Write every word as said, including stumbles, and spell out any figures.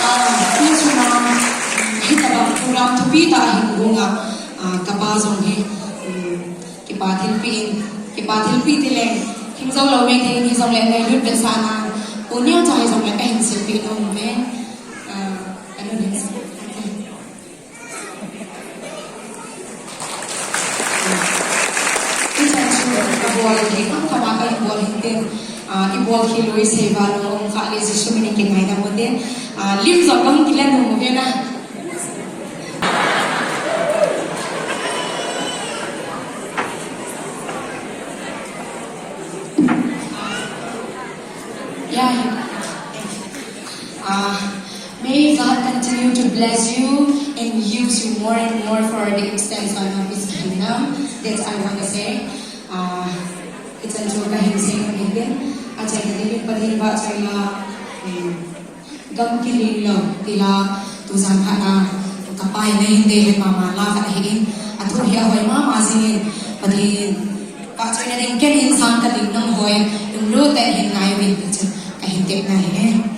Ah, hiche chunga, um, hitabang program thupi tah hin hung a, ah, kapa jong hi, um, kipa thilpeh in, kipa thilpeh ti leng, hing jong lou maithei in hijongle ngailut vetsahna, u neocha hijongle kahin seipeh nom uve. Ah, kanu hin sa. Hichan chu kabol hi, kham kham a kahin bol hinte. Ah, ibol khel u isei val u, kha le Jesu min in kingaidam ute. Ah, lim jong kahung kile nom uve na. Yeah. Ah, may God continue to bless you and use you more and more for the extension of His kingdom. That's I want to say. Ah, hichan chu kahin sei nom hinte. Achaina dingin Pathen vahchoila, um, gam kiling lou, tila, tujan khat a, kapa in ahin deilhen mama la khat ahin, athu hi ahoi mama jingin, Pathen vahchoina ding ken insang kading nangho in, lunglut tah in hin ngai uvin, ti chu kahin tepna ahi.